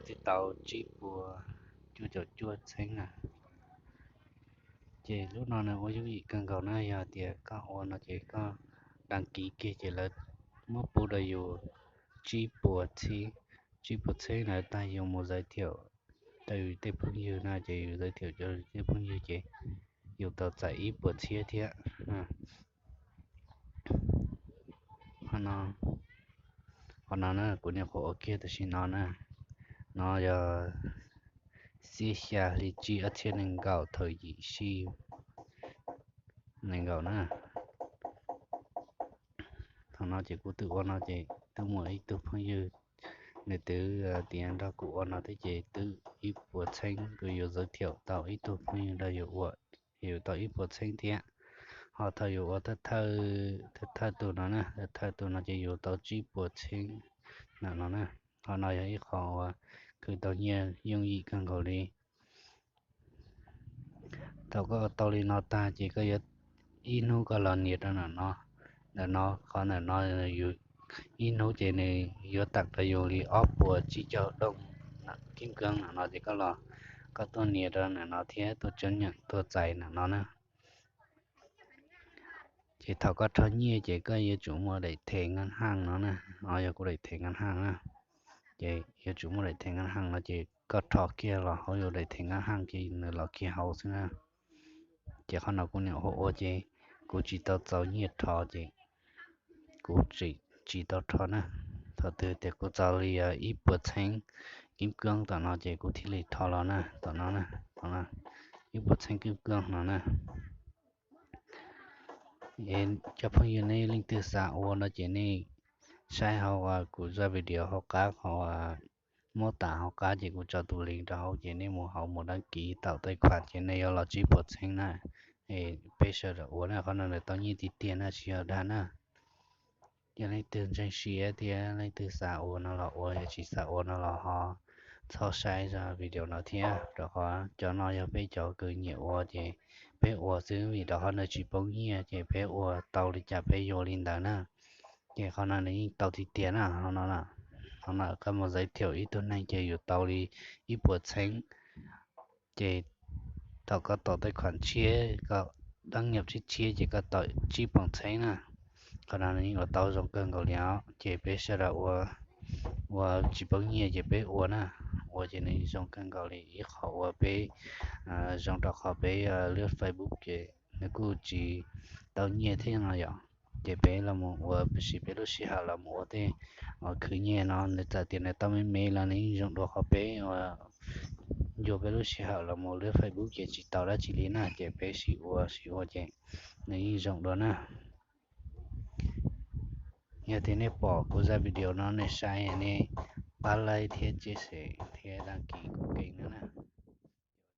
twb tau tsib puas cuaj caum cuaj txheeb na. Ces lub no nws ua yooj yim kawg nkaus na, yog tias koj ua no ces koj đăng ký kiag ces lawv muab pub rau yus tsib puas txheeb, tsib puas txheeb na, tag yus mus giới thiệu rau yus tej phooj ywg na, ces yus giới thiệu rau yus tej phooj ywg ces yus tau txais ib puas txhiab thiab. Qhov no, qhov no na kuv nyuam qhuav ua kiag tam sim no na, no yog xiab xya hli tsib ob txhiab nees nkaum thaum yim sij nees nkaum na. Thaum no ces kuv twb ua no ces twb muaj ib tug phooj ywg, nws twb tias nrog kuv ua no thiab ces twb ib puas txheeb, kuv yuav giới thiệu tau ib tug phooj ywg nrog yus ua, yus tau ib puas txheeb thiab. Ho thaum yus ua thawj thawj, thawj thawj tus no na, thawj thawj tus no ces yus tau tsib puas txheeb ntawm no na. Qhov no yog ib qho uas khwv tau nyiaj yooj yim kawg nkaus li. Thaum koj tau li no tag ces koj yuav ib hnub koj los nias rau ntawm no, ntawm no, qhov ntawm no yus ib hnub ces nws yuav tawm rau yus li ob puas tsib caug đồng kim cương ntawm no ces koj los, koj tuaj nias rau ntawm no thiab tuaj chấp nhận tuaj txais ntawm no na. Ces thaum koj rho nyiaj ces koj yuav tsum muaj daim thẻ ngân hàng no na, no yog kuv daim thẻ ngân hàng na. Ces yuav tsum muaj daim thẻ ngân hàng no ces koj rho kiag los hauv yus daim thẻ ngân hàng ces nws los kiag hauv xwb na. Ces qhov no kuv nyuam qhuav ua ces kuv tsis tau txaus nyiaj rho ces kuv tsis, tsis tau rho na. Thaum twg tias kuv txaus li ib puas txheeb kim cương tom no ces kuv thiaj li rho los na, tom no na, ib puas txheeb kim cương no na. Cov phooj ywg nej leej twg xav ua no ces nej saib hauv kuv zaj video hauv qab, hauv mô tả hauv qab ces kuv tso tus link rau hauv ces nej mus hauv mus đăng ký tạo tài khoản ces nej yuav los tsib puas txheeb na. Peb sawv daws ua na, qhov no nws tau nyiaj tiag tiag na tsis yog dag na. Yog leej twg ntseeg siab thiab leej twg xav ua no los ua, yog tsis xav ua no los ho txhob saib zaj video no thiab, rau qhov cov no yog peb cov kws nyiam ua ces peb ua xwb, vim rau qhov nws tsis poob nyiaj ces peb ua tau li cas peb yuav li ntawd na. Ces qhov no nws yeej tau tiag tiag na, qhov no, qhov no koj mus giới thiệu ib tug neeg ces yus tau li ib puas txheeb. Ces thaum koj tạo tài khoản tshiab, koj đăng nhập tshiab tshiab ces koj tau tsib puas txheeb na. Qhov no nws yeej ua tau zoo kawg nkaus li os. Ces peb sawv daws ua, ua tsis poob nyiaj ces peb ua na, ua ces nws zoo kawg nkaus li ib qho ua peb zoo rau qhov peb lướt Facebook ces nws kuj tsis tau nyiaj thiab no yom. Ces peb los mus ua, peb siv peb lub sij hawm los mus ua tej khwv nyiaj no, nws txawm tias nws tau me me los nws yeej zoo dua qhov peb ua, ncuag peb lub sij hawm los mus lướt Facebook ces tsis tau dab tsi li na, ces peb sib ua sib ua ces nws yeej zoo dua na. Yog tias nej pom kuv zaj video no nej saib nej pab like thiab chia sẻ thiab đăng ký kuv kênh